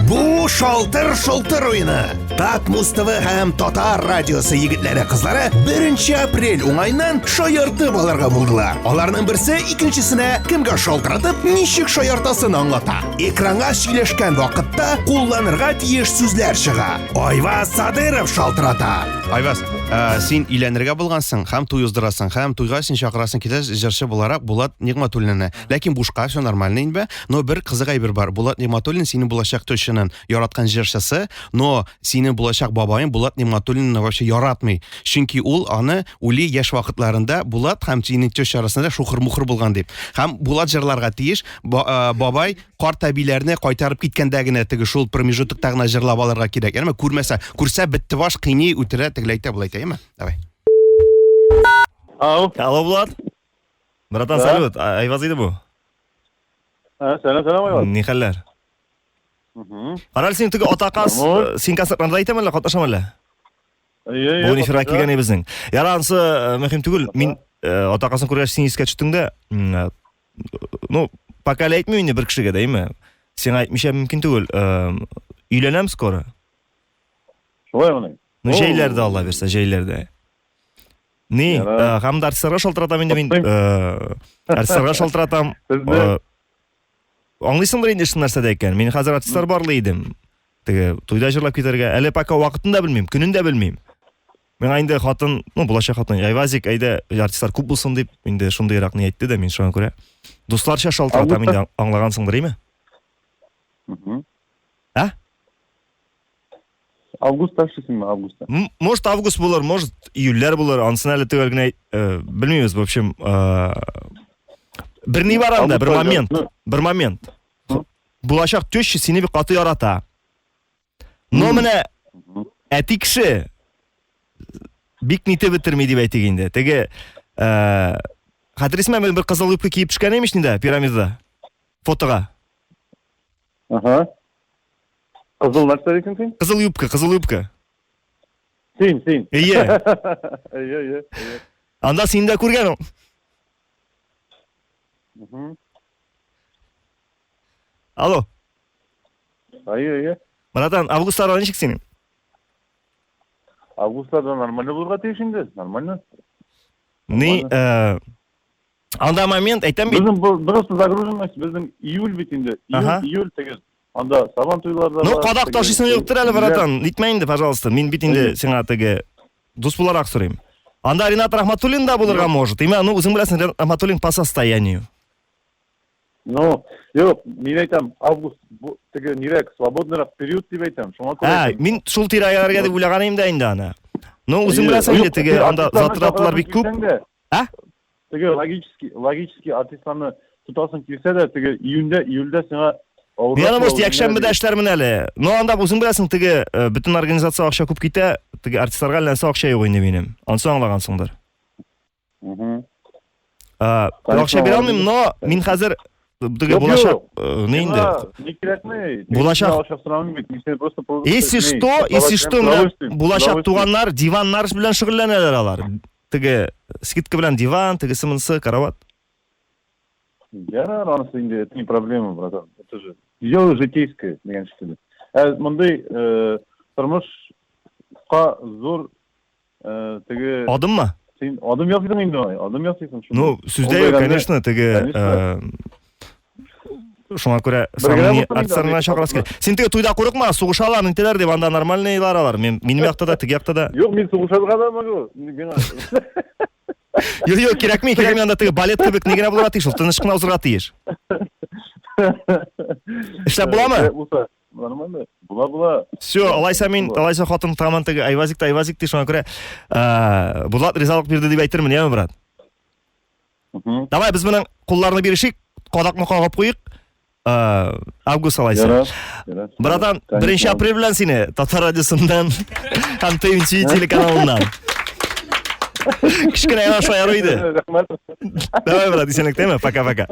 Бу шалтыр-шолтыр уены. Татмус ТВ һәм Татар радиосы егетләре кызлары 1 апрель уңаеннан шаяртып алырга булдылар. Аларның берсе икенчесенә кемгә шалтыратып, ничек шаяртасын аңлата. Экранга сөйләшкән вакытта кулланырга тиеш сүзләр чыга. Айваз Садыров шалтырата. Айваз, ә, син өйләнергә булгансың һәм туй уздырасың, һәм туйга син чакырасың килә җырчы буларак Булат Нигъмәтуллинны. Ләкин бушка, все нормально инде. Но бер кызык әйбер бар. Булат Нигъмәтуллин синең булачак тещаның яраткан җырчысы, но синең булачак бабаең Булат Нигъмәтуллинны вообще яратмый. Чөнки ул аны ули яшь вакытларында Булат һәм синең теща арасында шухыр-мухыр булган дип. Һәм Булат җырларга тиеш, бабай карт әбиләрне кайтарып киткәндә генә теге шул промежутокта гына җырлап алырга кирәк. Әмма күрмәсә, күрсә бетте баш, кыйный, үтерә, тегеләй итә, болай итә, әйеме? Давай. Ау. Алло, Булат. Братан, Да. салют. Айваз иде бу. Ә, сәлам, сәлам, Айваз. Ни хәлләр? Мгм. Карале, син теге атакас, Нормаль. син концертларда әйтәм әллә, катнашам әллә? Әйе, әйе. Бүген эфирга катнаша. килгән иде безнең. Яра, анысы мөһим түгел. Мин атакасын күргәч, син искә төштең дә, ну, пока әле әйтмим инде бер кешегә дә, әйме? Сиңа әйтмичә мөмкин түгел. Өйләнәм скоро. Шулаймыни? Ну, җәйләрдә, Алла бирсә, җәйләрдә. Ни, һәм дә артистларга шалтыратам инде мин. Артистларга шалтыратам. Аңлыйсыңдыр инде эшнең нәрсәдә икән. Мин хәзер артистлар барлый идем. Теге туйда җырлап китәргә. Әле пока вакытын да белмим, көнен дә белмим. Миңа инде хатын, ну, булачак хатын, Айвазик, әйдә, артистлар күп булсын дип, инде шундыйрак ни әйтте дә, мин шуңа күрә дусларча шалтыратам инде, аңлагансыңдыр, име? Ә? Августта эшлисеңме, августта? Может, август булыр, может, июльләр булыр, анысын әле төгәл генә белмибез, в общем, бер ни бар анда, бер момент, бер момент. Булачак теща сине бик каты ярата. Но менә әти кеше бик нитеп бетерми дип әйтик инде. Теге, хәтерисеңме, бер кызыл юбка киеп төшкән имеш инде пирамидада фотога. Ага. Кызыл нәрсә дисең син? Кызыл юбка, кызыл юбка. Син, син. Әйе. Әйе, әйе, әйе. Анда син дә күргән ул. Алло. Әйе, әйе. Братан, августларда ничек синең? Августларда нормально булырга тиеш инде, нормально. Ни, э, Анда момент, әйтәм бит. Безнең бу просто загруженность, безнең июль бит инде. Июль, июль теге. Анда сабан туйлары да Ну, кадак ташыйсың юктыр әле, братан. Нитмә инде, пожалуйста. Мин бит инде сиңа теге дус буларак сорыйм. Анда Ренат Рахматуллин да булырга может. Имә, ну, үзең беләсең, Ренат Рахматуллин по состоянию. Ну, юк, мин әйтәм, август бу теге нирәк, свободныйрак период дип әйтәм. Шуңа күрә. Ә, мин шул тирәгә дип уйлаган идем дә инде аны. Ну, үзең беләсең инде теге анда затратлар бик күп. Ә? Теге логический, логический артистларны тотасың килсә дә, теге июньдә, июльдә сиңа Мин аны, может, якшәмбедә эшләрмен әле. Но анда үзең беләсең, теге э, бөтен организация акча күп китә, теге артистларга әллә нәрсә акча юк инде минем. Ансы аңлагансыңдыр. Угу. Акча бирә алмыйм, но мин хәзер теге булачак э, ни инде? Не кирәкми. Булачак. Если что, если что, булачак туганнар диваннар белән шөгыльләнәләр алар. Теге скидка белән диван, тегесе монысы, карават. Ярар, анысы инде это не проблема, братан. Это же дело житейское, дигән шикелле. Ә мондый э, тормышка зур э, теге Адыммы? Син адым ясыйсың инде, адым ясыйсың. Ну, сүздә юк, конечно, теге э, Шуңа күрә сәмни артистларны чакырасы килә. Син теге туйда курыкма, сугышалар, нитәләр дип, анда нормальныйлар алар. Мин минем якта да, теге якта да. Юк, мин сугышырга да могу. Миңа Юк, юк, кирәкми, кирәкми анда теге балет кебек ни генә булырга тиеш, ул тыныч кына узырга тиеш. Эшләп буламы? Кирәк булса, нормально. Була, була. Все, алайса мин, алайса хатын таман теге Айвазик та Айвазик ди, шуңа күрә, э, Булат ризалык бирде дип әйтермен, яме, брат? Давай без моның кулларны бирешик, кадакны кагып куйык. Э, август алайса. Братан, 1 апрель белән сине Татар радиосыннан һәм TNT телеканалыннан. Кечкенә генә шаяру иде. Рәхмәт. Давай, брат, исәнлектәме? Пока-пока.